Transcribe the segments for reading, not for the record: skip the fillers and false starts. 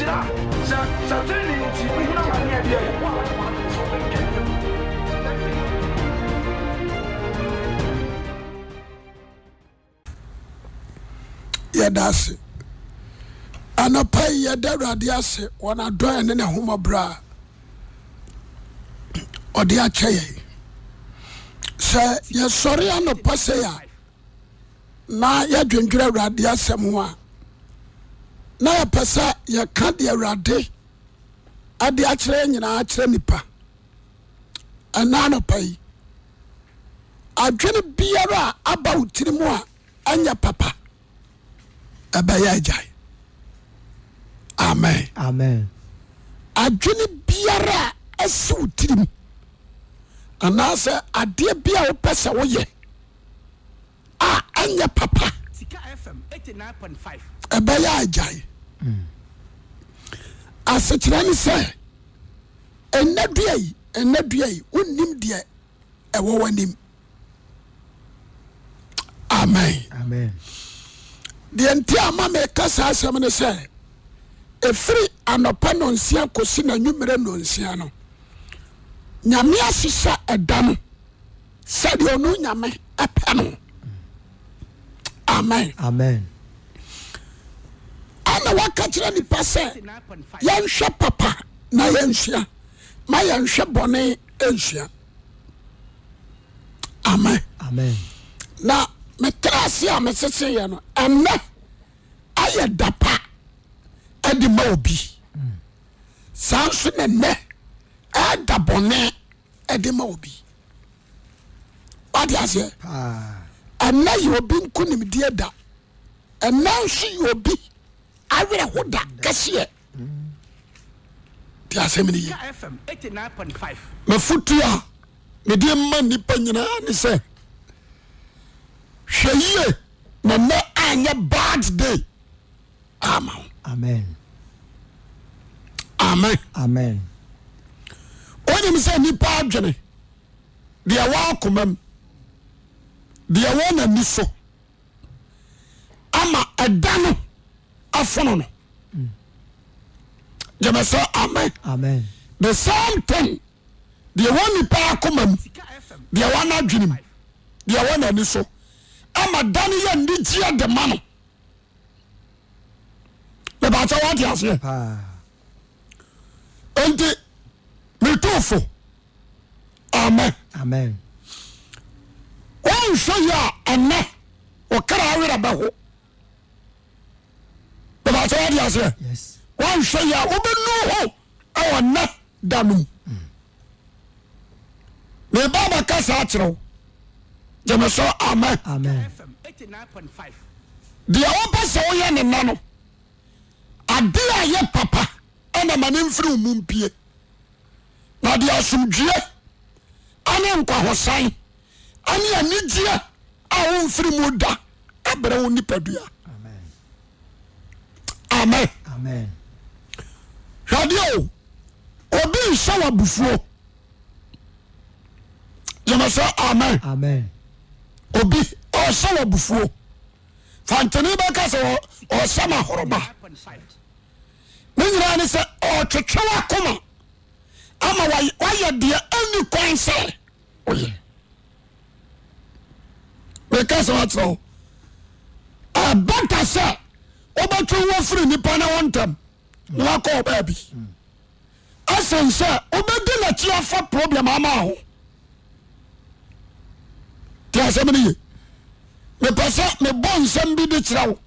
Nhyira, sɛ sɛ trenee nti wohunu amane a, ɛdeɛ wo a woayɛ w'adwene sɛ wobɛdwane awu. Yɛda ase. Anɔpa yi yɛda Awurade ase wɔ n'adɔeɛ ne n'ahummɔborɔ a ɔde akyɛ yɛn. Sɛ yɛsɔre anɔpa sei a na yɛdwendwere Awurade asɛm ho a, na yɛpɛ sɛ yɛka deɛ Awurade ade akyerɛ yɛn nyinaa kyerɛ nipa. Ɛna anɔpa yi, adwene biara a aba wo tiri mu a ɛnyɛ papa ɛbɛyɛ agyae. Amen. Amen. Adwene biara a asi wo tirim anaasɛ adeɛ bi a wopɛ sɛ woyɛ a ɛnyɛ papa ɛbɛyɛ agyae. Asekyerɛ ne sɛ ɛnɛ dua yi ɛnɛ dua yi wonnim deɛ ɛwɔ w'anim. Amen. Amen. Deɛ nti a ma meka saa asɛm ne sɛ ɛfiri anɔpa nɔnsia kɔsi n'anwummerɛ nɔnsia no Nyame ahyehyɛ ɛda no sɛdeɛ ɔno Nyame ɛpɛ no. Amen. Amen. Ɛna waka kyerɛ nipa sɛ yɛnhwɛ papa na yɛnsua ma yɛnhwɛ bɔne nsua. Amen. Amen. Na metra ase a meseseeɛ no ɛnɛ ayɛ da pa ɛde ma obi. Saa nso na nnɛ ɛda bɔne ɛde ma obi. Wate aseɛ? Ɛnɛ yɛ obi nkonimdie da. Ɛnɛ nso yɛ obi awerɛho da kɛseɛ. Te asɛm no ye. Mafotu a mede ma nnipa nyinaa ne sɛ hwɛ yie na nnɛ anyɛ bad day ama wo. Amen. Amen. Amen. Wonim sɛ nnipa adwene deɛ ɛwɔ akoma mu deɛ ɛwɔ n'ani so ama ɛda no afono no. Gyeme sɛ amen. Amen. The same thing deɛ ɛwɔ nipa akoma mu deɛ ɛwɔ n'adwene mu deɛ ɛwɔ n'ani so ama da no yɛ anigyeɛ de ma no. Mepaakyɛ wate aseɛ. Enti metu fo. Amen. Amen. Wɔnhwɛ yi a ɛnɛ ɔkra awerɛ bɛho. Mepaakyɛ wate aseɛ. Wɔnhwɛ yi a wobɛnu ho ɛwɔ nnɛ da no mu. Meba bɛka saa kyerɛ wo. Gyeme so amen. Amen. Deɛ wopɛ sɛ woyɛ ne nna no ade a yɛ papa ɛna ma ne mfiri wo mu mpie. Na deɛ asomdwie ɛne nkwahosan ɛne anigyeɛ a womfiri mu da abrɛ wo nipadua. Amen. Amen. Hwɛdeɛ o, obi nhyɛ wɔ abufuo. Gyeme sɛ amen. Amen. Obi ɔhyɛ wɔ abufuo. Fantene bɛka sɛ ɔhyɛ ma ahoroma. Ne nyinaa ne sɛ ɔtwetwe w'akoma ama wayɛ deɛ ɛnni kwan sɛ ɔyɛ. Meka sɛ wakyerɛ wo ɛbɛta sɛ wobɛtwe wo firi nipa ne ho ntɛm na wakɔ ɔbaa bi ɛsen sɛ wobɛdi n'akyi afa problem ama ho. Te asɛm no ye. Mepɛ sɛ mebɔ nsɛm bi de kyerɛ wo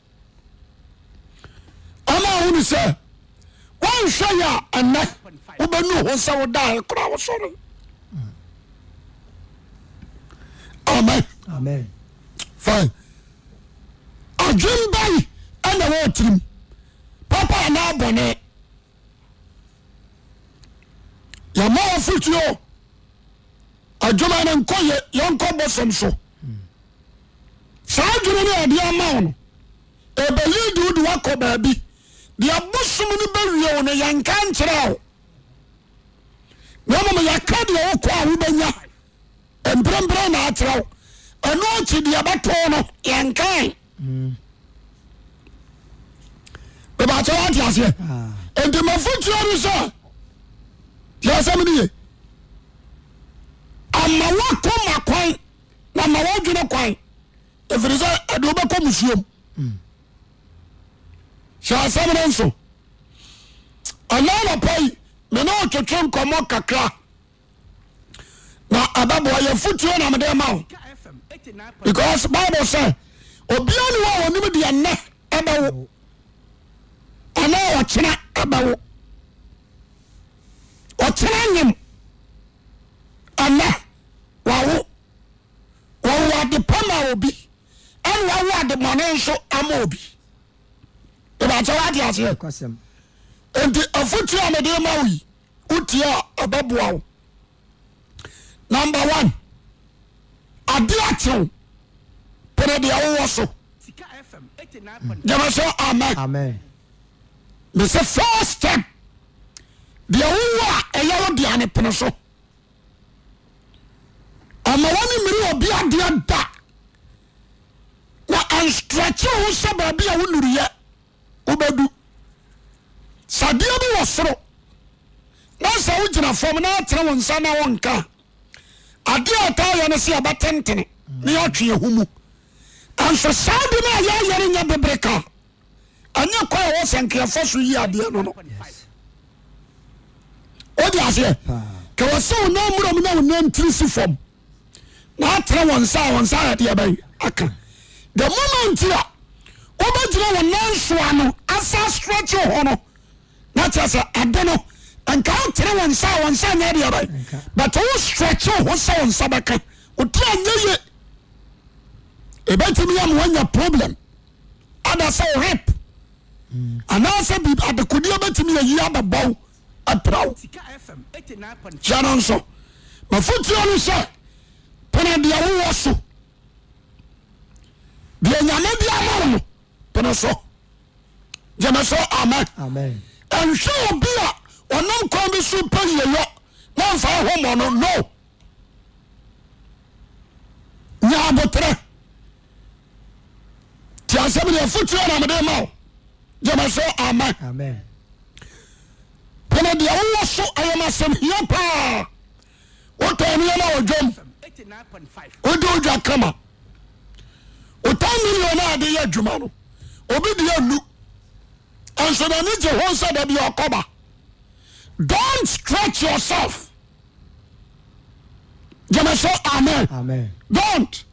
ama ahunu sɛ woanhwɛ yɛ a ɛnɛ wobɛnu ho sɛ wodaeɛ koraa wosɔre. Amen. Amen. Fine. Adwen bɛyi ɛna wɔ tirim papa anaa bɔne. Yɛma afotuo adwuma no nkɔ yɛ yɛnkɔ bosom so. Saa adwene no yɛde ama wo no ɛbɛyi de wode wakɔ baabi deɛ bosom no bɛwie wo no yɛnka nkyerɛ wo na mmom yɛka deɛ wokɔ a wobɛnya mprempren na akyerɛ wo ɛno akyi deɛ bɛtoo no yɛnkae. Mebakyɛ wate aseɛ? Nti mafotuo no sɛ deɛ asɛm no ye ama woakoma kwan na ma woadwene kwan ɛfiri sɛ ɛde wobɛkɔ musuom. Hyɛ asɛm no nso. Ɛna anɔpa yi me ne wotwetwe nkɔmmɔ kakra na ɛbɛboa yɛ fotuo na mede ma wo because Bible sɛ obia ne wɔ a ɔnim deɛ nnɛ ɛbɛwo anaa ɔkyena ɛbɛwo ɔkyena nyem ɛnɛ wawo wɔwo ade pa ma obi ɛna wawo ade bɔne nso ama obi ìbàkyɛ wate aseɛ nti afotuo a mede ma wo yi wotie a ɛbɛboa wo number one ade akyew pene deɛ wowɔ so gyeme so amen mese first step deɛ wowɔ a ɛyɛ wo dea no pene so ɔma wɔne mmiri obi adeɛ da na ɛnstretche wo sɛ baabi a wonuruyɛ wobɛdu. Sɛ adeɛ bi wɔ soro na sɛ wogyina fam na atene wo nsa na wonka a, adeɛ a ɛtaa yɛ no sɛ yɛbɛtentene na yɛatwe yɛn ho mu. Nso saa de no a yɛayɛ no nyɛ bebere ka. Ɛnyɛ kwan a ɛwɔ sɛ nka yɛfa so yi adeɛ no no. Wode aseɛ? Ka wɔ sɛ wo nan mmura mu na wo nan tiri si fam. na atene wɔn nsa a wɔn nsa ayɛ deɛ bɛn aka the moment a wobɛgyina wɔn nan so ano asa stretch hɔ no na kyerɛ sɛ ade no nka wotene wɔn nsa a wɔn nsa nyɛ deɛ bɛn but wo stretch ho sɛ wɔn nsa bɛka wotiri anyɛ yie ebɛtumi ama wanya problem ada sɛ wo hip anaasɛ biribi adekodeɛ bɛtumi ayi abɛbɔ wo apira wo hyɛ no nso mafotuo no sɛ pene deɛ wowɔ so deɛ nyame de ama wo no pene so gyeme so amen ɛnhwɛ obi a ɔnam kwan bi so pɛ yiyeyɔ na mfa ho mmɔ no no nya aboterɛ ti asɛm deɛ afotuo na mede ma wo gyeme so amen pene deɛ wowɔ so ɛyɛ masɛm hia paa wotɔn nneɛma wɔ dwam wode wodwa kama wotɔn million a de yɛ adwuma no obi deɛ nnu nso n'ani gye ho sɛ da bi ɔkɔba don't stretch yourself gyeme so amen don't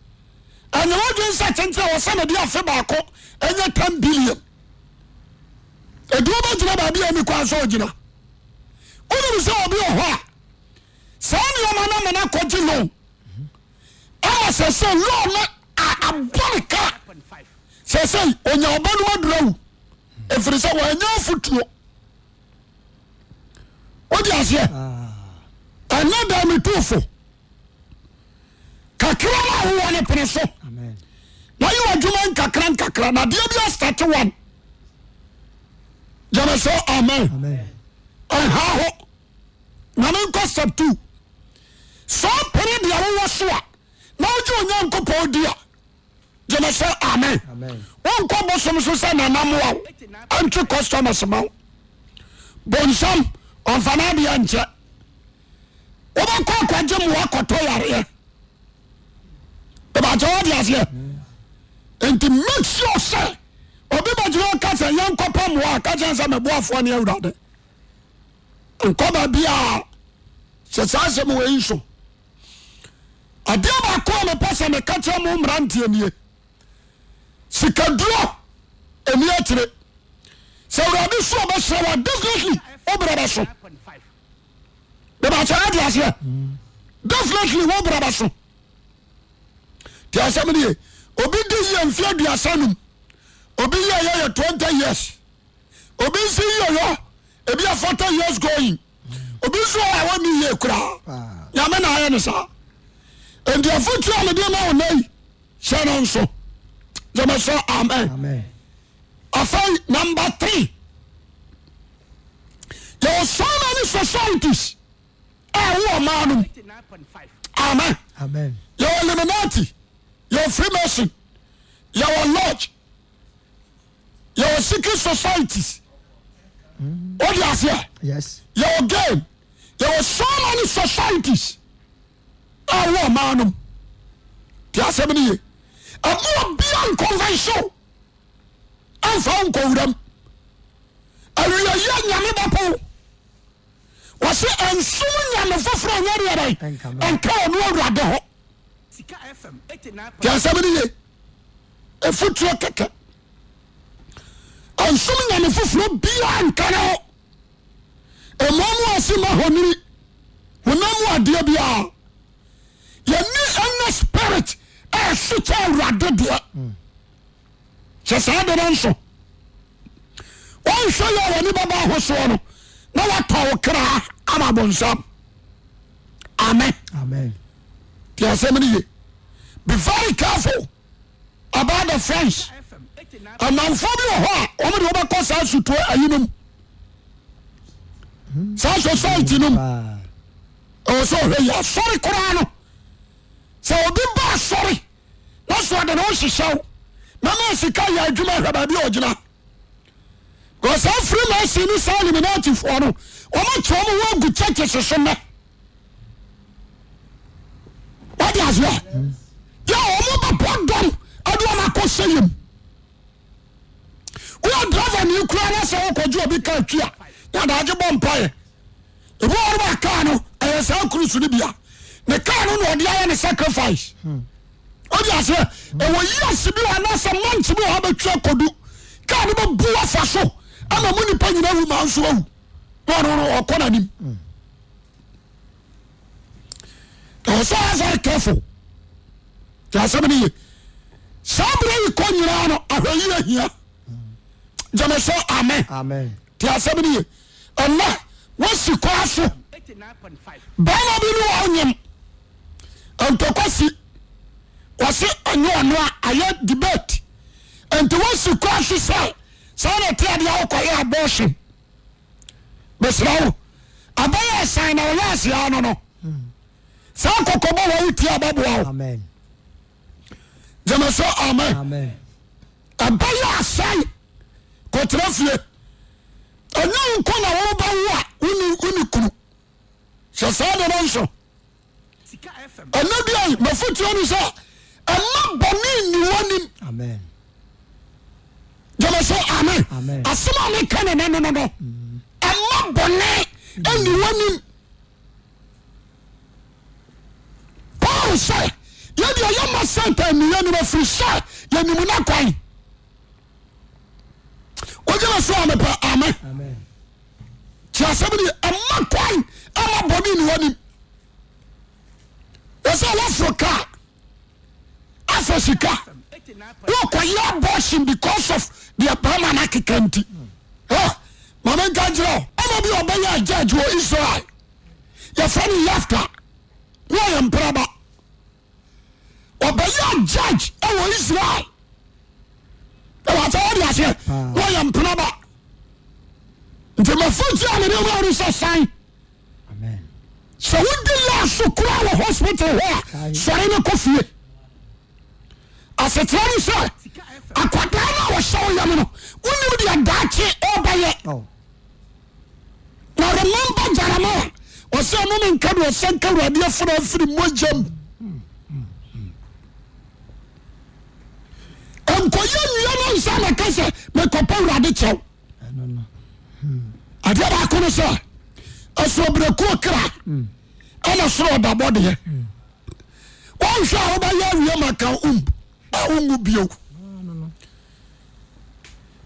ɛnyɛ wodwen sɛ kyenkyen wɔ sɛ mede afe baako ɛnyɛ 10 billion ɛdi wobɛgyina baabi a ɛni kwan sɛ ɔgyina wonim sɛ obi wɔ hɔ a saa nneɛma no ama no akɔgye loan ama sɛ sɛ loan no abɔ ne ka sɛ sɛ ɔnya ɔba no madura wu ɛfiri sɛ wɔanya afotuo wode aseɛ ɛnyɛ da metu fo kakra no a wowɔ no pene so na yɛ w'adwuma nkakra nkakra na adeɛ bi astate one gyeme so amen ɛha ho na menkɔ step two sɛ ɔpene deɛ wowɔ so a na wogye Onyankopɔn di a gyeme sɛ amen wonkɔ bosom so sɛ nana mmoa wo ɛntwe customers ma wo bonsam ɔmfa no adeɛ nkyɛ wobɛkɔ akɔgye mmoa kɔtɔ yareɛ ɛbɛkyɛ wode aseɛ nti make sure sɛ obi bɛgyina ɔka sɛ yɛnkɔpɛ mmoa a ka kyɛn sɛ meboafoɔ ne awurade nkɔ baabiaa sɛ saa asɛm wei nso Adeɛ baako a mepɛ sɛ meka kyerɛ mo mmeranteɛ nie, sikaduro ɛni akyire. Sɛ Awurade so ɔbɛhyira wa definitely wo berɛ bɛso. Bɛbɛkyɛ ade aseɛ. Definitely wo berɛ bɛso. Te asɛm nie, obi di yie mfeɛ 35, obi yɛ yɛ yɛ 20 years, obi nso yɛ yɔ ebi yɛ 40 years going. Obi nso wɔ a wɔnni yie koraa. Nyame na ayɛ no saa. Nti afotuo a mede ma wo nnɛ yi, hyɛ no nso. Gyeme so amen. Afei number three, yɛwɔ so many societies a ɛwɔ ɔman no mu. Amen. Yɛwɔ Illuminati, yɛwɔ Freemason, yɛwɔ Lodge, yɛwɔ. Yɛwɔ secret societies. O di aseɛ? Yes. Yɛwɔ game. Yɛwɔ so many societies a wɔ ɔman nom. Ti asɛm no ye. Ɛmu obia nconvention ɛnfa wo nkɔwuram. Awieɛ nyame bɛpo wo. Wɔse ɛnsom nyame foforɔ nyɛ deɛ bɛn ɛnka ɔno awurade ho. Ti asɛm no ye. Ɛfutuo kɛkɛ. Ɛnsom nyame foforɔ biara nka ne ho. Mmɔ mo ase mma honini, honam mu adeɛ biara. Yɛni ɛnɛ spirit a ɛso kyɛ awurade deɛ. Hyɛ saa de no nso. Wɔnhwɛ yɛ a w'ani bɛba ahosoɔ no na watɔ wo kra ama bonsam. Amen. Amen. Ti asɛm no ye. Be very careful about the friends. Anamfoɔ bi wɔ hɔ a wɔn de wɔbɛkɔ saa sutuo ayinom. Saa society nom. Ɛwɔ sɛ ɔhwɛ yi asɔre koraa no. Sɛ obi ba asɔre na sɛ ɔde ne ho hyehyɛ wo na ma sika yɛ adwuma hwɛ baabi a ɔgyina. Because saa Freemason ne saa Illuminati foɔ no wɔn akyɛ wɔn ho agu churches so nnɛ. Wadi aseɛ? Yɛ wɔn bɛbɔ dɔm ɛde wɔn akɔ sɛ yam. Woyɛ driver ni kura na sɛ wokɔgye obi kaa twi a na adaagye bɔ mpaeɛ. Ebi wɔ hɔ a kaa no ɛyɛ saa cruise no bia. Ne kaa no na ɔde ayɛ ne sacrifice. Wadi aseɛ? Ɛwɔ years bi wɔ anaasɛ months bi wɔ hɔ bɛtwi akɔdu. Kaa no bɛbu afa so ama mu nipa nyina wu ma nso awu. Na ɔno no ɔkɔ n'anim. Ɛwɔ sɛ ɔyɛ very careful. Ti asɛm no ye. Saa berɛ yi kɔ nyinaa no ahwɛyie hia. Gyeme sɛ amen. Amen. Ti asɛm no ye. Ɛnɛ wosi kwan so bɛrima bi ne ɔnyem ntɔkwa si wɔse ɛnyɛ ɔno a ayɛ debate nti wosi kwan so sɛ saa na ɛte adeɛ wokɔyɛ abortion. Mesrɛ wo abɛyɛ asan na ɔyɛ aseɛ ano no saa kɔkɔbɔ wɔ wo tie abɛboa wo. Amen. Gyeme so amen. Ɛbɛyɛ asan kɔtena fie. Ɛnyɛ wo nko na wobɛwo a wonni kunu. Hyɛ saa de no nso. Ɛnɛ dua yi mafotuo ne sɛ ɛma bɔne nni w'anim. Amen. Gyeme so amen. Amen. Asɛm a meka ne nɛ no no no. Ɛma bɔne nni w'anim. Paul sɛ yɛdeɛ yɛma Satan nni yɛn anim ɛfiri sɛ yɛnim n'akwan. Wogyeme so a mepɛ amen. Amen. Ti asɛm ni ɛma kwan ɛma bɔne nni w'anim. Wɔsɛ wɔforo kaa afa sika wokɔyɛ abortion because of deɛ bɛrima no akeka nti. Ma menka nkyerɛ wo ɔma bi ɔbɛyɛ judge wɔ Israel yɛfrɛ no Yefta na ɔyɛ mpraba ɔbɛyɛ judge wɔ Israel ɛwɔ sɛ wɔde aseɛ na ɔyɛ mpraba nti mafotu a mede ma wo sɛ san sɛ wodi laa so koraa wɔ hospital hɔ a sɔre no kɔ fie asetra ne sɛ akwadaa no a wɔhyɛ wo yam no wonim deɛ daakye ɔbɛyɛ na remember Jeremiah ɔsɛ ɛno ne nka deɛ ɔsɛ nka awurade afura afiri mogya mu nkɔyɛ nnua no nsa na ka sɛ mekɔpɛ awurade kyɛw adeɛ baako no sɛ ɛsoro berɛkuo kra ɛna soro ɔdabɔ deɛ wɔnhwɛ a wobɛyɛ awie ma ka um a wonwu bio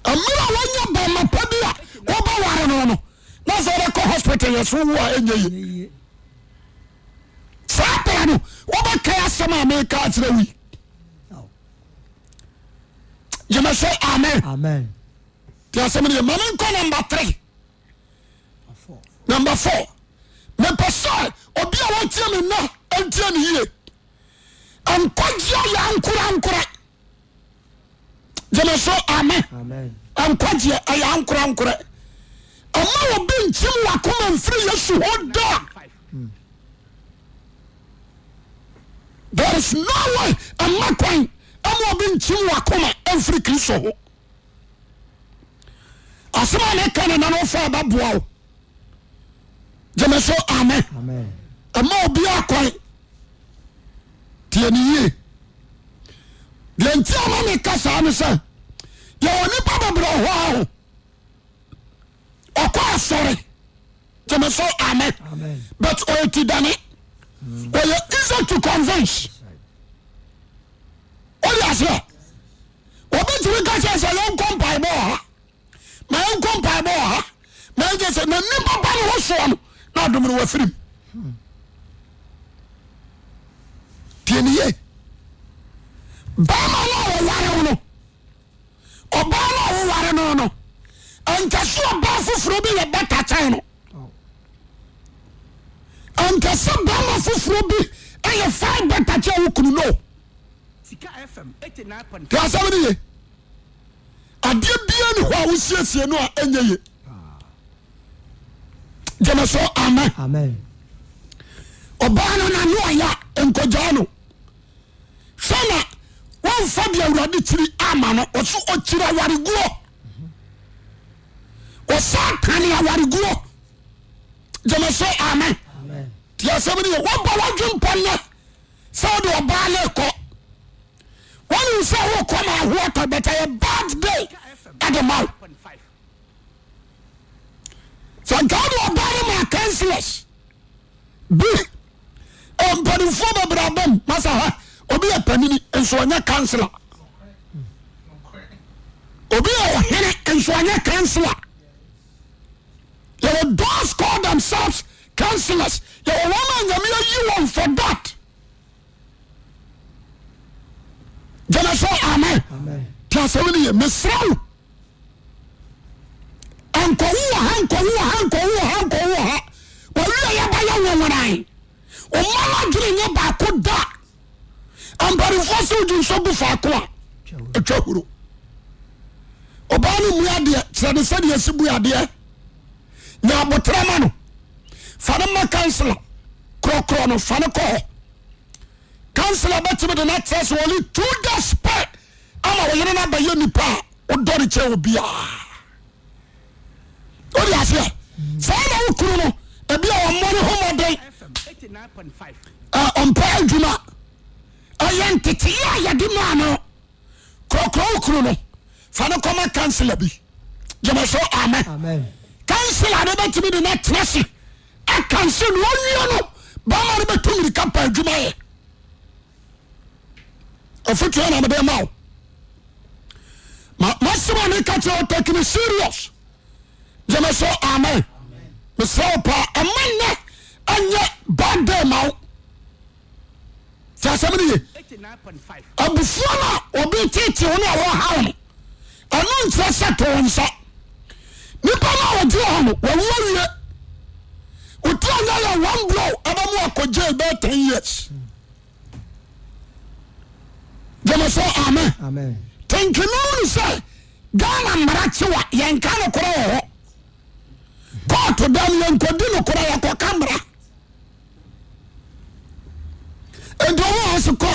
mmerɛ a wonya bɛma pa bi a wobɛware no no na sɛ wobɛkɔ hospital yɛ so wo a ɛnyɛ ye saa berɛ no wobɛkae asɛm a meka akyerɛ wi gyeme so amen amen Ti asɛm no yɛ ma menkɔ number three number four mepɛ sɛ obi a wɔtie me nnɛ ntie ne yie nkwagyeɛ yɛ ankorankora gyeme so amen nkwagyeɛ ɛyɛ ankorankora ɛma obi nkyim wakoma mfiri Yesu hɔ da there is no way ɛma kwan ɛma obi nkyim wakoma mfiri Kristo ho. Asɛm a meka ne nana wofa ɛbɛboa wo. Gyeme so amen. Ɛma obiara kwan. Tie ne yie. Deɛ nti ama meka saa ne sɛ yɛwɔ nipa bebree hɔ a ho ɔkɔ asɔre gyeme so amen but ɔyɛ ti dane ɔyɛ easy to convince. Wode aseɛ obɛtumi ka kyerɛ sɛ yɛnkɔ mpaebɔ wɔ ha ma yɛnkɔ mpaebɔ wɔ ha ma yɛnkyɛ sɛ na nipa ba ne ho soɔ no na adom no wafirim tie ne yie bɛrima no a wɔware wo no ɔbaa no a woware no no ɛnka sɛ ɔbaa foforɔ bi yɛ bɛta kyɛn no ɛnka sɛ bɛrima foforɔ bi ɛyɛ far better kyɛn wo kunu no Te asɛm no ye. Adeɛ biara ni hɔ a wosiesie no a ɛnyɛ ye. Gyeme so amen. Amen. Ɔbaa no n'ano ɔya nkɔgyaa no. Hwɛ na wɔmfa deɛ awurade kyiri ama no. Ɔso ɔkyiri awareguo. Ɔsa kane awareguo. Gyeme so amen. Te asɛm no ye. Wɔbɔ wadwempɔ nnɛ. Sɛ wode ɔbaa no rekɔ wonim sɛ wokɔ ma aho atɔ but ɛyɛ bad day ɛde ma wo sɛ nka wode ɔbaa no ma councillors bi mpanimfoɔ bebree abam masa ha obi yɛ panini nso ɔnyɛ councillor obi yɛ ɔhene nso ɔnyɛ councillor yɛwɔ those call themselves Councillors, yɛwɔ wɔn a Nyame ayi wɔn for that. Gyeme so amen. Ti asɛm no yɛ mesrɛ wo. Nkɔwo wɔ ha, nkɔwo wɔ ha, nkɔwo wɔ ha, nkɔwo wɔ ha. Wɔwie yɛbɛyɛ nwonworan. Ɔma no adwene nyɛ baako da. Mpanimfoɔ sɛ wodi nso gu faako a atwa huro. Ɔbaa no mu adeɛ kyerɛ ne sɛdeɛ ɛsi bu adeɛ. Nya aboterɛ ma no. Fa no ma kansela. Korɔkorɔ no, fa no kɔ hɔ. Kansela bɛtumi de no akyerɛ sɛ only 2 days pɛ ama wo yere no abɛyɛ nipa a wodɔ no kyɛ obiara. Wode aseɛ? Saa na wo kunu no, ebi a ɔmmɔ ne ho mmɔden, ɔmpɛ adwuma, ɛyɛ nteteyɛ a yɛde maa no. Korɔkorɔ wo kunu no, fa no kɔma kansela bi. Gyeme so amen. Kansela no bɛtumi de no atena ase akanse no ɔnwie no, bɛrima no bɛtu mmirika pa adwuma yɛ. Afotuo na mede ma wo. Ma masɛm a meka kyerɛ wo take me serious. Gyeme so amen. Mesrɛ wo paa, ɛma nnɛ ɛnyɛ bad day ma wo. Ti asɛm no ye. Abufuo no a obi tete wo no a wɔhaw no, ɛno nkyerɛ sɛ to wo nsa. Nipa no a ɔgye hɔ no, wawu awie. Wotiri anya yɛ one blow ɛbɛmu akɔ jail bɛyɛ 10 years. Gyeme so amen. Tenkenu ne sɛ Ghana mmara kyewa yɛnka nokorɛ wɔ hɔ. Kɔɔto dam yɛnkɔdi nokorɛ yɛkɔka mmara. Nti wɔn a wɔsi kɔ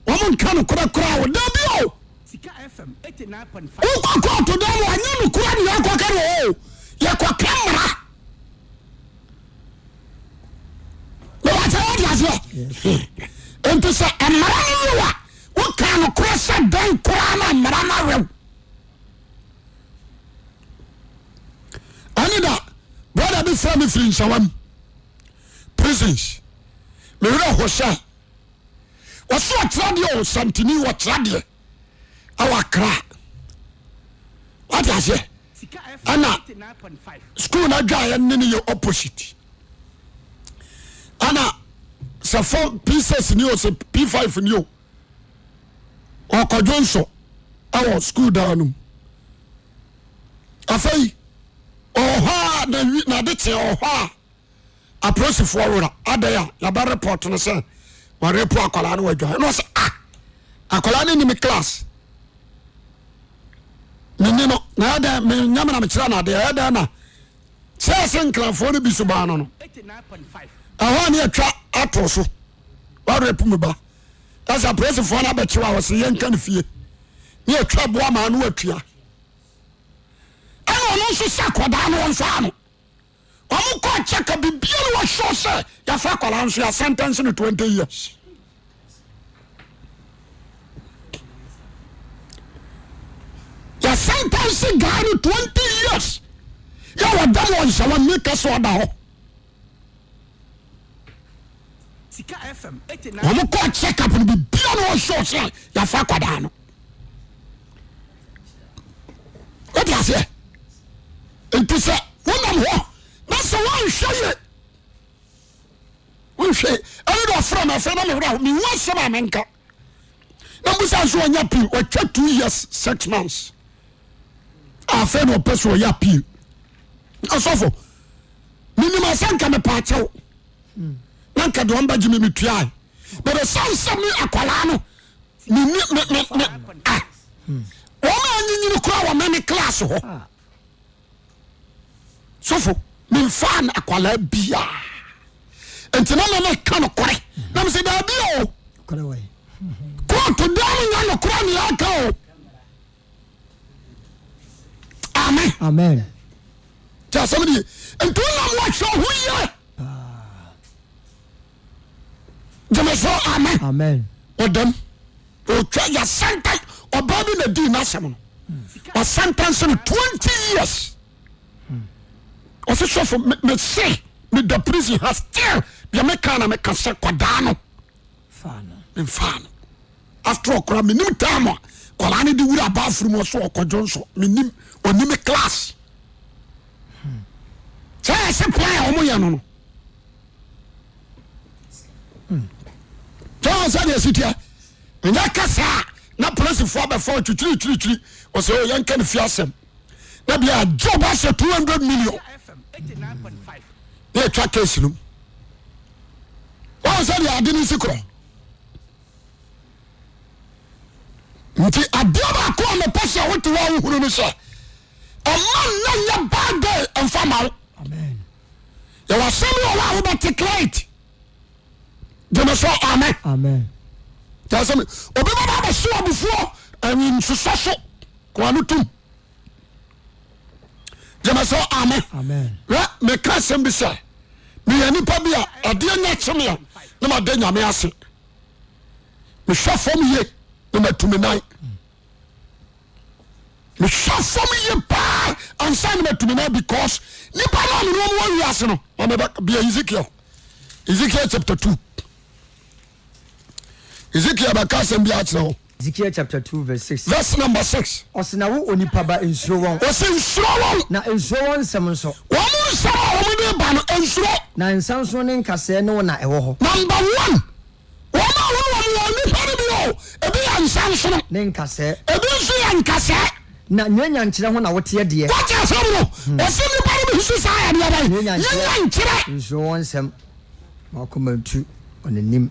wɔn nka nokorɛ koraa o dabi o. Wokɔ kɔɔto dam wɔnyɛ nokorɛ ne yɛkɔka no o yɛkɔka mmara. Mewɔkyɛ wɔde aseɛ. Nti sɛ mmara no yew a woka nokorɛ sɛ dɛn koraa na mmara no awew. Ɛne da brɔda bi frɛ me firi nsawam prisons mewerɛ ho sɛ wɔso ɔkyerɛ deɛ o santini wɔkyerɛ deɛ ɛwɔ akra wate aseɛ ɛna school no adwaeɛ ne ne yɛ opposite ɛna sɛ fo p6 ni o sɛ p5 ni o ɔkɔdwo nso ɛwɔ school dan no mu afei ɔwɔ hɔ a na wi na ade kye ɔwɔ hɔ a apolisifoɔ wura adɛn a yɛbɛ report no sɛ wɔrepo akwadaa no wadwa ɛna ɔsɛ ah akwadaa no nim class menni no na ɛyɛ dɛn menyɛ me na mekyerɛ no adeɛ ɛyɛ dɛn na sɛ ɛsɛ nkrafoɔ no bi so baa no no ɛhɔ a ne atwa ato so wɔrepo mu ba ɛsɛ apolisifoɔ no abɛkyew a wɔsɛ yɛnka no fie ne atwa boa maa no atua ɛna ɔno nso sɛ akwadaa no wɔmfaa no. Wɔn kɔ check a bibia no wɔsure sɛ yɛafa akwadaa nso yɛ sentence no 20 years. Yɛ sentence guy no 20 years. Yɛ wɔda mu ɔnhyɛ wɔn ne kɛse ɔda hɔ. Wɔn kɔ check up no bibia no wɔsure sɛ yɛafa akwadaa no. Wote aseɛ? Nti sɛ wonam hɔ na sɛ woanhwɛ ye wohwɛ ɛne de ɔfrɛ me afei na mewerɛ ho mehu asɛm a menka na mbusa nso ɔnya appeal ɔtwa 2 years 6 months afei na ɔpɛ sɛ ɔyɛ appeal asɔfo menim asɛ nka mepaakyɛw na nka deɛ ɔmbɛgye me metuae but ɛsiane sɛ me akwadaa no menni me me me ah wɔn a anyinyini koraa wɔ me me class hɔ sɔfo memfaa no akwadaa biaa nti na me meka nokorɛ na mesɛ daabi o kóòtù dan no nya nokorɛ ne yɛaka o amen amen nti asɛm no ye nti wonam wɔhwɛ ho yie gyeme so amen amen ɔdam ɔtwa yɛsɛnta ɔbaa bi na dii n'asɛm no ɔsɛntɛnse no 20 years ɔse sɔfo mese meda prison ha still deɛ meka na meka sɛ kɔdaa no mfaa no after all koraa menim time a kɔlaa no de wura bathroom ɔso ɔkɔdwo nso menim ɔnim class sɛ ɛsɛ plan a wɔyɛ no no sɛ wɔn sɛ deɛ ɛsi teɛ nyɛ kasa a na polisifoɔ abɛfa ɔtwitwirikyirikyiri ɔsɛ o yɛnka ne fi asɛm na bia agye ɔba sɛ 200 million na ɛtwa case no mu wɔn sɛ deɛ ade no si korɔ nti adeɛ baako a mepɛ sɛ wote hɔ a wohunu no sɛ ɔma nna nyɛ bad day mfa ma wo yɛwɔ asɛm bi wɔ hɔ a wobɛte client gyeme so amen kyɛ sɛ obi bɛba abɛhye abufuo nsosɔ so koa no tom gyeme so amen hwɛ meka asɛm bi sɛ meyɛ nipa bi a adeɛ nya kye me a na mada nyame ase mehwɛ fam ye na matumi nan mehwɛ fam yie paa ansa na matumi na because nipa no a mene wɔn wɔ wiase no ma mebɛ bia Ezekiel Ezekiel chapter 2 Ezekiel bɛka asɛm bi akyerɛ wo Ezekiel chapter 2 verse 6. Verse number 6. Ɔse na wo onipa ba nsuro wɔn. Ɔse nsuro wɔn. Na nsuro wɔn nsɛm nso. Wɔn nsɛm a wɔn de ba no nsuro. Na nsansono ne nkasɛɛ ne wo na ɛwɔ hɔ. Number one. Wɔn a wɔne wɔn wɔ nnipa no bi o, ebi yɛ nsansono. Ne nkasɛɛ. Ebi nso yɛ nkasɛɛ. Na nyanyankyerɛ ho na woteɛ deɛ. Woate asɛm no? Ɔse nnipa no bi nso saa yɛ deɛ bɛn? Nyanyankyerɛ. Nsuro wɔn nsɛm, ma w'akoma ntu wɔn anim.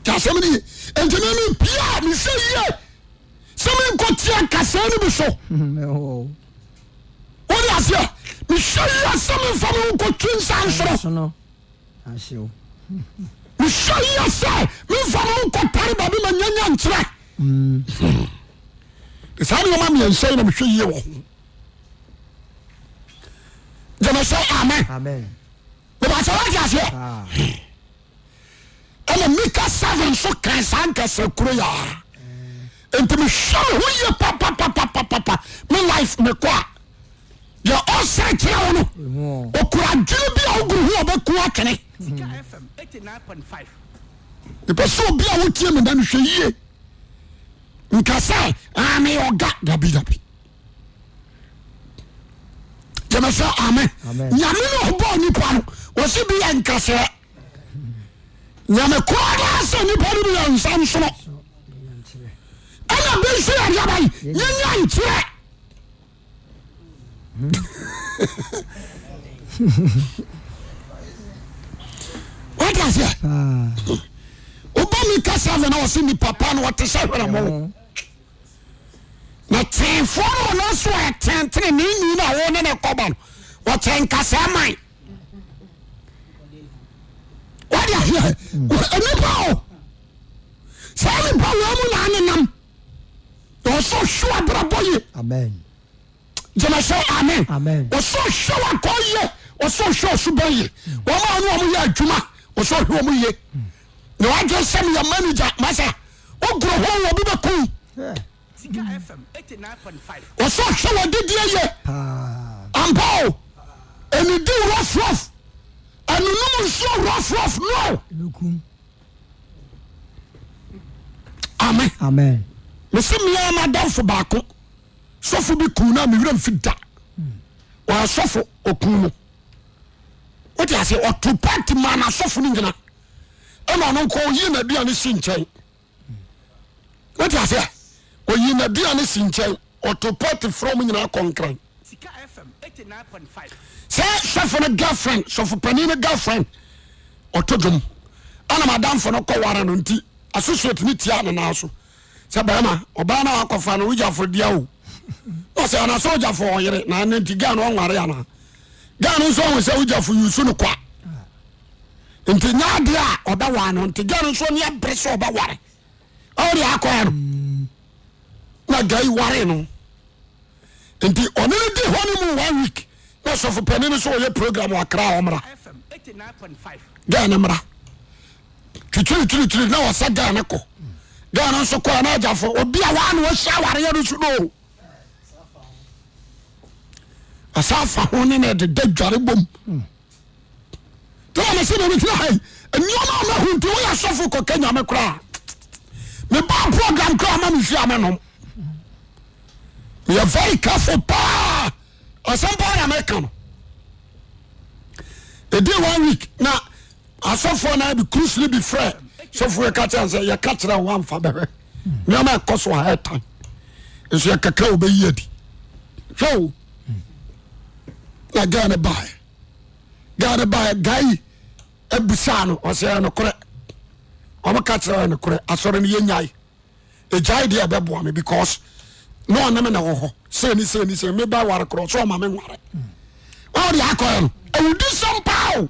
Te asɛm no ye. Enti me me pie a mehwɛ yie sɛ menkɔ tia nkasɛɛ no bi so. Wode aseɛ? Mehwɛ yie sɛ memfa me ho nkɔtwi nsansono. Ahyew. Mehwɛ yie sɛ memfa me ho nkɔtare baabi ma nyanya nkyerɛ. Saa nneɛma mmiɛnsa yi na mehwɛ yie wɔ ho. Gyeme sɛ amen. Amen. Mebɛsɛ wate aseɛ. Ɛna Mika 7 nso kan saa nkasa kuro yɛ a. Nti mehwɛ me ho yie papapapapapa me life mekɔ a deɛ ɔsere kyerɛ wo no ɔkura adwene bi a woguru ho ɔbɛku atwene. Mepɛ sɛ obi a wotie me da no hwɛ yie nka sɛ ah, meyɛ ɔga dabi dabi gyeme sɛ amen nyame ne ɔbɔɔ nipa no wɔse bi yɛ nkasɛɛ Nyame koraa daa sɛ nnipa no bi yɛ nsa nsono ɛna bi nso yɛ adeɛ abayi nyanya nkyerɛ wate aseɛ wobɔ mi kasa fɛ na wɔse nipa pa no wɔte sɛ hwerɛ mo na teefoɔ no ɔno nso ɛtentene ne nni no a wo ne ne kɔba no wɔkyɛ nkasɛɛ man wode aseɛ nnipa o saa nipa wɔ mu na anenam na ɔsɛ ɔhwe abrabɔ ye amen. Gyeme sɛ amen. Amen. Ɔsɛ ɔhwɛ wakɔ yie, ɔsɛ ɔhwɛ ɔsuban yie. Wɔn a ɔne wɔn yɛ adwuma, ɔsɛ ɔhwɛ wɔn yie. Na wadwen sɛ meyɛ manager, masa wogoro ho wɔ bi bɛku. Ɔsɛ ɔhwɛ wadidie yie. Ampa o, ɛnidi rough rough, ɛnunum nsuo rough rough no. Amen. Amen. Mese mmea madamfo baako. Sɔfo bi kuu no a me werɛ mfi da. Ɔyɛ sɔfo ɔkuu no. Wote aseɛ ɔto party maa n'asɔfo no nyina ɛna ɔno nko ɔyii n'aduane si nkyɛn. Wote aseɛ ɔyii n'aduane si nkyɛn ɔto party frɛ ɔmo nyinaa kɔ nkran. Sɛ sɔfo no girlfriend sɔfo panin no girlfriend ɔto dwom ɛna madamfo no kɔ ware no nti associate ne tia ne nan so. Sɛ bɛrima ɔbaa no a wakɔfa no wogyafo dea o na ɔsɛ anasɛ wogyafo ɔyere na ɛno nti gaa no ɔnware ana gaa no nso ɔhu sɛ wogyafo yusu no kwa nti nyɛ adeɛ a ɔbɛware no nti gaa no nso ɔne abere sɛ ɔbɛware ɔde akɔɛ no na gaa yi ware no nti ɔne no di hɔ no mu one week na sɔfo panin no so ɔyɛ program wɔ Accra a ɔmmra gaa no mmra twitwiritwiritwiri na wɔsɛ gaa no kɔ gaa no nso kɔɛ na agyafo obi a waa na wɔahyia awareɛ no so no ɔsɛ afa ho ne na ɛdeda dware bom tena mese na mekyerɛ ha yi nneɛma a mahu nti woyɛ sɔfo kɔka nyame koraa meba program koraa ma mehwie a menom meyɛ very careful paa asɛm paa na meka no ɛdi one week na asɔfoɔ no bi cruise no bi frɛ sɔfoɔ yɛka kyerɛ sɛ yɛka kyerɛ wo amfa bɛhwɛ nneɛma ɛkɔ so a ɛtan nso yɛkaka wobɛyi adi hwɛ o na gaa no baɛ gaa no baɛ gaa yi abusaa no ɔsɛ ɛyɛ nokorɛ wɔn ka kyerɛ ɛyɛ nokorɛ asɔre no yɛnyae ɛgyae deɛ ɛbɛboa me because na ɔne me na wɔ hɔ sɛ ni sɛ ni sɛ meba ware korɔ sɛ ɔma me nware ɔde akɔɛ no awudi sɛm paa o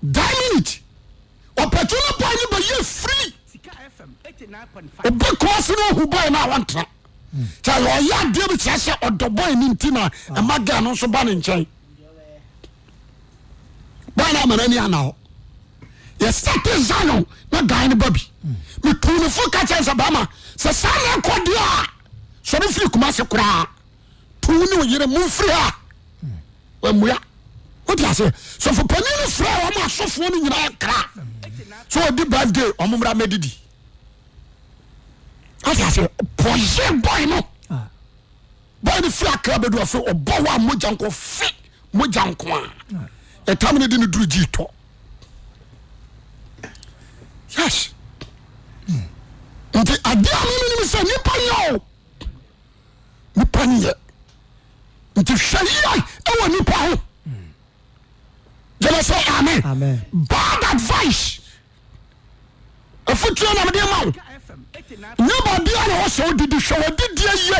that minute ɔpɛtu no bɔɔ ne bɛyɛ free obi kɔɔ so no ohu bɔɔ no a wɔntena kyɛ ɔyɛ adeɛ bi kyerɛ sɛ ɔdɔ bɔɔ no nti na ɛma gɛɛ no nso ba ne nkyɛn bɔɔ no ama n'ani ana hɔ yɛsɛte Zion na dan no ba bi metuu ne fo ka kyɛn sɛ bɛrima sɛ saa na ɛkɔ deɛ a sɔre firi kuma se koraa tu ne oyere momfiri ha wamua wote aseɛ sɔfo panin no frɛ wɔn asɔfoɔ no nyinaa kra so ɔdi birthday wɔn mmra mɛdidi wote aseɛ poison boy no ah. Boy no firi akra bɛdu afei ɔbɔ hɔ a mogya nko fe mogya nko a ɛtam no de no duru gyi tɔ yes nti adeɛ a memenim sɛ nipa nyɛ o nipa nyɛ nti hwɛ yie ɛwɔ nipa ho gyeme sɛ amen bad advice afutuo na mede ma wo nyɛ baabia na wɔsɛ wodidi hwɛ wɔdidie yie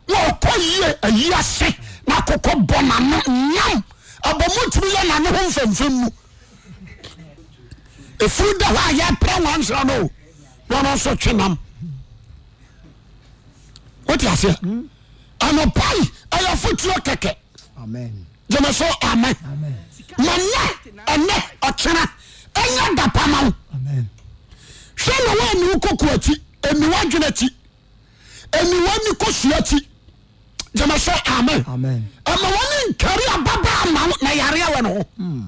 na ɔkɔ yie ayi ase na akokɔ bɔ n'ano nam abɔ mu ntumi yɛ n'ano ho mfɛmfɛm mu efuru da hɔ a yɛpra nwansena no na ɔno nso twe nam wote aseɛ anɔpa yi ɛyɛ afotuo kɛkɛ gyeme so amen ma nnɛ ɛnɛ ɔkyena ɛnyɛ da pa ma wo hwɛ na woani wo koko akyi ɛni w'adwene akyi ɛni w'ani kosua akyi gyeme so amen ɛma wɔne nkari ababaa ma wo na yareɛ wɔ ne ho hmm.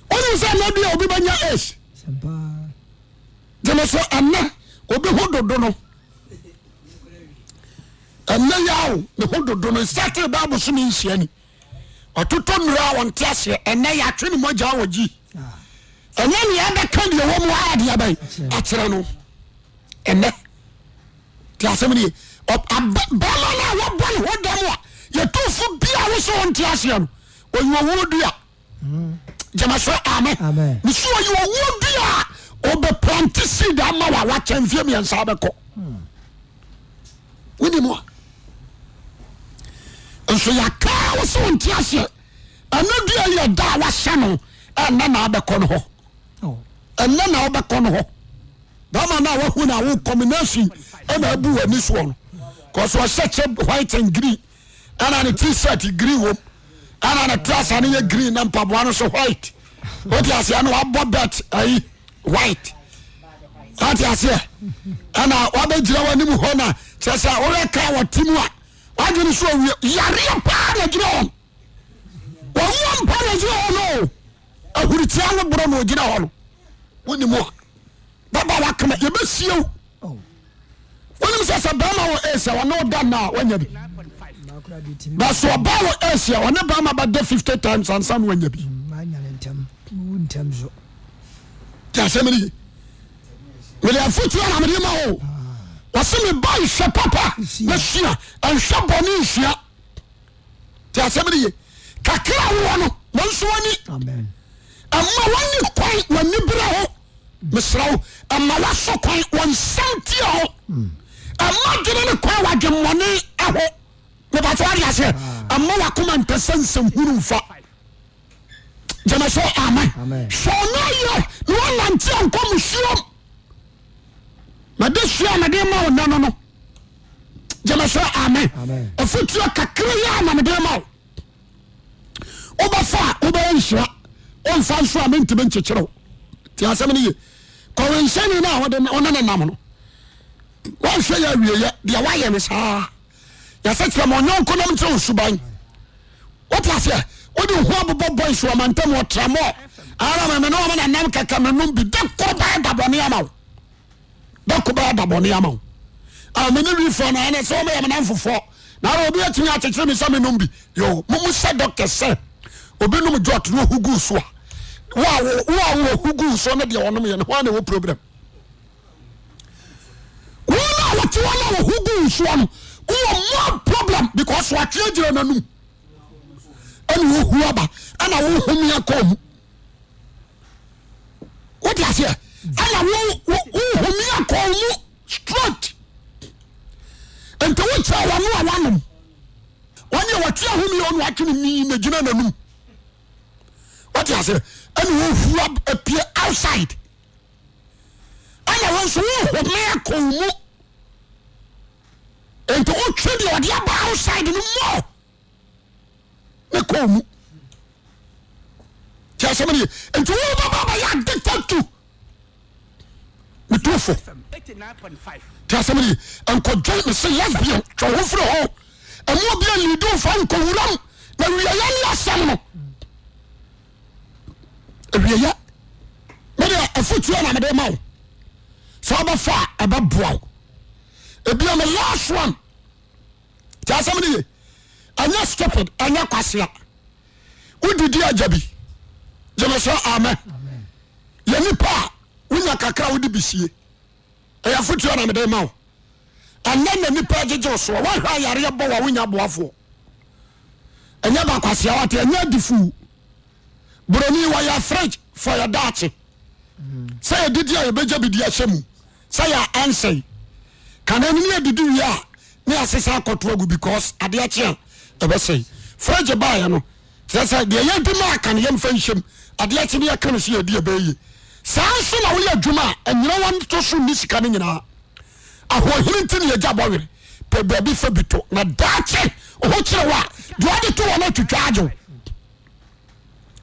wonim sɛ ɛnɛ bi a obi bɛnya AIDS gyeme so ɛnɛ obi ho dodo no ɛnɛ yaw ne ho dodo no nsate bɛ abosome nsia ni ɔtotɔ nnuro a wɔnte aseɛ ɛnɛ yɛatwe ne mogya wɔ gyi ɛnyɛ nea ɛbɛka deɛ wɔ mu ara deɛ bɛn akyerɛ no ɛnɛ te asɛm no ye bɛrima no a wɔbɔ ne ho dam a yɛtu fo bia wo sɛ wɔnte aseɛ no ɔyɛ owuo dua gyama so amen mesi ɔyɛ owuo dua a ɔbɛplante seed ama wa wakyɛ mfeɛ mmiɛnsa bɛkɔ wonim a nso yɛakaa wo sɛ wonte aseɛ ɛno dua yɛ da a wahyɛ no ɛnɛ na abɛkɔ no hɔ ɛnɛ na wobɛkɔ no hɔ bɛma no a wahu no a wo combination ɛna abu w'ani soɔ no. Kɔsɔ ɔhyɛ kyɛ white and green ɛna ne t-shirt green wɔm ɛna ne trouser no yɛ green na mpaboa no so white. Wote aseɛ na wabɔ belt ayi white. Wote aseɛ ɛna wabɛgyina w'anim hɔ na kyerɛ sɛ woyɛ kaa wɔte mu a wadwene so awie yareɛ paa na gyina hɔ no. Wɔwɔ mpa na gyina hɔ no ahuritia no borɔ na ɔgyina hɔ no. Wonim a bɛba wakama yɛbɛsie wo. Wonim sɛ sɛ bɛrima wɔ AIDS a ɔne wo da nna a wanya bi. Na sɛ ɔbaa wɔ AIDS a ɔne bɛrima bɛda 50 times ansa na wanya bi. Ti asɛm no ye. Mede afotuo na mede ma o. Wɔse me ba nhwɛ papa na sua, nhwɛ bɔne nsua. Ti asɛm no ye. Kakra wowɔ no, nanso wani. Ɛma wani kwan w'ani berɛ ho. Mesrɛ wo, ɛma w'aso kwan wɔ nsɛm tie ho. Ɛma dwene ne kwan wɔ adwemmɔne ho. Mebatɔ wade aseɛ. Ɛma w'akoma mpɛ sɛ nsɛm hunu mfa. Gyeme so amen. Hwɛ ɔno ayɛ na wɔnante ankɔ musuom. Mede sua a mede ma wo nɛ no no. Gyeme so amen. Afotuo kakra yi a na mede ma wo. Wobɛfa a wobɛyɛ nhyira, womfa nso a mentumi nkyekyere wo. Ti asɛm no ye. Kɔwenhyɛne no a wode wone ne nam no, woanhwɛ yɛ awieyɛ deɛ woayɛ no saa. Yɛsɛ kyerɛ ma ɔnyɔnko nam nkyerɛ wo suban. Wote aseɛ? Wode wo ho abobɔ boys wɔ mantam wɔ tramɔ. Ara me ne wɔn na nam kɛkɛ menom bi. Da koro bɛyɛ da bɔne ama wo. Da ko bɛyɛ da bɔne ama wo. A me ne wifoɔ no ɛna sɛ wɔn yɛ me namfofoɔ. Na ara obi atumi akyekyere me sɛ menom bi. Yo, mo mu sɛ dɔkta sɛ obi nom jɔt na ohu gu so a. Wo a wo a wo gu so ne deɛ ɔnom yɛ no ho a na ɛwɔ problem. Wɔn a wɔte hɔ na wɔho gu nsuo no wowɔ more problem because wɔatwe agyina n'anum ɛna wɔhu aba ɛna wohome akɔ mu wote aseɛ ɛna wohome akɔ mu straight nti wokyɛ wɔn a wɔanom wɔn yɛ wɔtwe ahome ɔno atwe ne mii na gyina n'anum wote aseɛ ɛna wɔhu apue outside ɛna wo nso wohome akɔ wo mu nti wotwe deɛ ɔde aba outside no mɔ ne kɔ wo mu tí a sɛm no yɛ nti wobɛba bɛyɛ addicted to metu fo tí a sɛm no yɛ nkɔdwen me sɛ lesbian twa ho firi hɔ ɛmu obi alidi wo fa nkɔwuram na wieɛ ne asɛm no awieɛ mede afotuo na mede ma wo sɛ wobɛfa a ɛbɛboa wo ebia me last one tí asɛm no ye ɛnyɛ stupid ɛnyɛ kwasea wodidi agya bi gyeme sɛ amen yɛ nipa a wonya kakra wode bisie ɛyɛ afotuo na mede ma wo ɛnɛ na nipa agyegye wo soɔ woahwɛ ayareɛ bɔ wa wonya boafoɔ ɛnyɛ bakwasea wate ɛnyɛ adifuu buroni wɔyɛ fridge for yɛ daakye sɛ yɛdidi a yɛbɛgya bi di ahyɛ mu sɛ yɛ ansɛe kane no ne yɛdidi wie a ne yɛasesa akɔto agu because adeɛ kye a ɛbɛsɛe fridge baeɛ no kyerɛ sɛ deɛ yɛdi ma aka no yɛmfa nhyɛm adeɛ kye ne yɛka no sɛ yɛdi ɛbɛyɛ yie saa nso na woyɛ adwuma a ɛnyina wɔn to so nni sika no nyinaa ahoɔhene nti ne yɛgya bɔwere pɛ baabi fa bi to na daakye ho kyerɛ wo a deɛ ɔde to wɔ no atwitwa agye wo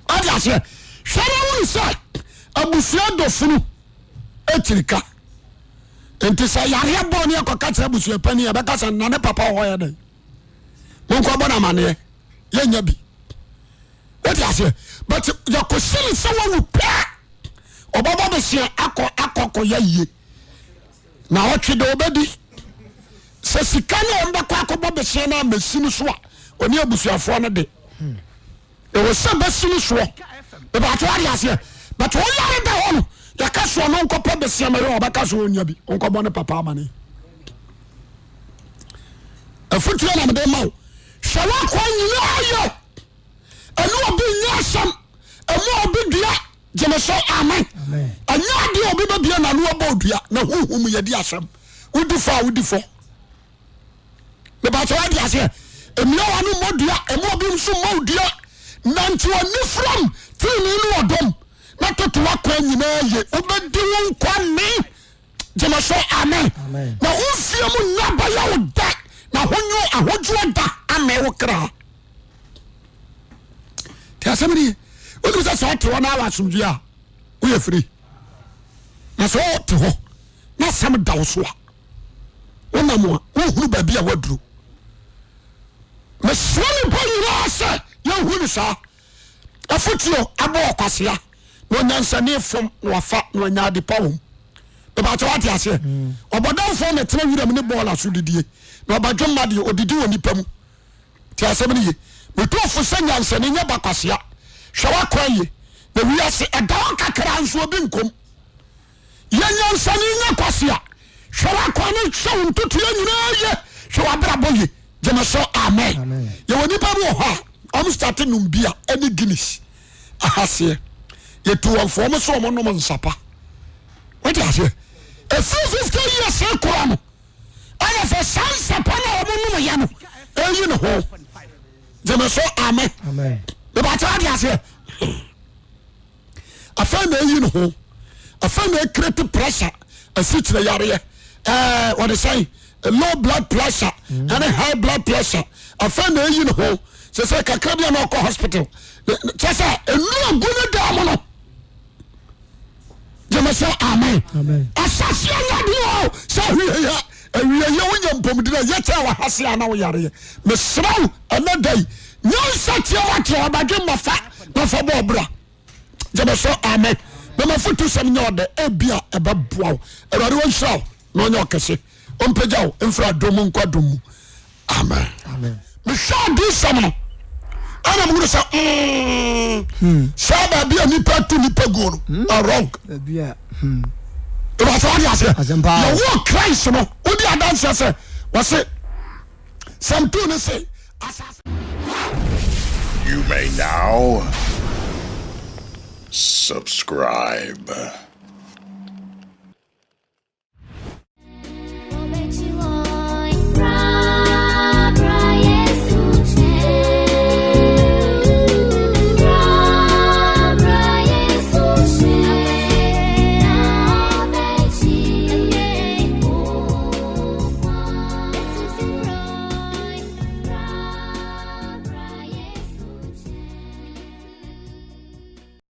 ɔde aseɛ hwɛ na wonu sɛ abusua dɔfunu akyiri ka nti sɛ yareɛ bɔɔ ne yɛkɔka kyerɛ abusua pani yɛbɛka sɛ na ne papa wɔ hɔ yɛ dɛn monkɔbɔ no amaneɛ yɛnya bi wode aseɛ but yɛkɔsi ne sɛ wawu pɛ ɔbɛbɔ beseɛ akɔ akɔkɔyɛ yie na ɔtwe de ɔbɛdi sɛ sika no a ɔmbɛkɔ akɔbɔ beseɛ no amɛsi no so a ɔne abusuafoɔ no de ɛwɔ sɛ bɛsi no soɔ ɛbɛato ade aseɛ but ɔyare da hɔ no yɛka soɔ no nkɔpɛ beseɛ ma yɛ ɔbɛka so ɔnya bi ɔnkɔbɔ ne papa amane afotuo na mede ma wo hwɛ woakɔ nyinaa yɛ ɛne obi nyɛ asɛm ɛmu obi dua gyeme so amen ɛnyɛ adeɛ obi bɛbie nano abɔ odua na honhom yɛdi asɛm wodi fɔ a wodi fɔ mebakyɛ wade aseɛ mmea wa no mmɔ dua ɛmu obi nso mmɔ dua nante wɔ nifiram tirinii ne ɔdɔm na toto wakwan nyinaa ye wobɛdi wo nkwa ne gyeme so amen na wo mfie mu nna bɛyɛ wo dɛ. Na ahonyo ahodwoɔ da amee wo kra. Te asɛm no ye. Wonim sɛ sɛ ɔte hɔ na awɔ asomdwoeɛ a woyɛ firi. Na sɛ ɔte hɔ na asɛm da wo so a wonam a wohunu baabi a woaduru. Mesrɛ nipa nyinaa sɛ yɛnhu no saa. Afotuo abɔ ɔkwasea na onyansani fom na wafa na wanya ade pa wom. Mepakyɛ wate aseɛ? Ɔbɔdamfoɔ na ɛtena wiram ne bɔɔla so didie na ɔbadwemma deɛ ɔdidi wɔ nipa mu. Te asɛm no ye. Metu fo sɛ nyansani nyɛ ba kwasea. Hwɛ w'akwan ye na wiase ɛda hɔ kakra nso obi nkom. Yɛ nyansani nyɛ kwasea. Hwɛ w'akwan ne hwɛ wo ntotoeɛ nyinaa ye. Hwɛ w'abrabɔ ye. Gyeme so amen. Yɛwɔ nipa bi wɔ hɔ a wɔn starte nom bia ɛne Guinness ahaseɛ. Yɛtu wɔn fo wɔn so wɔn nom nsapa. Wote aseɛ? Ɛfiri 50 years korɔ no ɛna sɛ saa nsapa no a wɔn nom yɛ no ɛyi ne ho. Gyeme so amen. Mebakyɛ wate aseɛ? Afei na ɛyi ne ho. Afei na ɛkreti pressure asikyerɛ yareɛ ɛɛ wɔde sɛn low blood pressure ɛne high blood pressure. Afei na ɛyi ne ho sɛ sɛ kakra bi a na ɔkɔ hospital kyɛ sɛ ɛnu agu ne dan mu no. Gyeme sɛ amen. Ahyɛseɛ nyɛ deɛ o sɛ awieyɛ awieyɛ wonya mpɔmudini a yɛkyɛ wɔ ha se ana woyareɛ. Mesrɛ wo ɛnɛ da yi nyansa teɛ wakyerɛ ɔbadwe mmɔfa na fa bɔ ɔbra. Gyeme sɛ amen. Na mafotu sɛm nyɛ ɔdɛ ebia ɛbɛboa wo. Awurade ɔnhyira wo na ɔnyɛ ɔkɛse ɔmpagya wo mfiri adom mu nkɔ adom mu. Amen. Mehwɛ adiyisɛm no ɛna mehunu sɛ mm, hmm. saa baabi a nipa tu nipa guo no hmm. na wrong. Ìbàtí wọ́n di aseɛ yɛwɔ Christ no wodi adanseɛ sɛ wɔse Psalm 2 no se asase. You may now subscribe.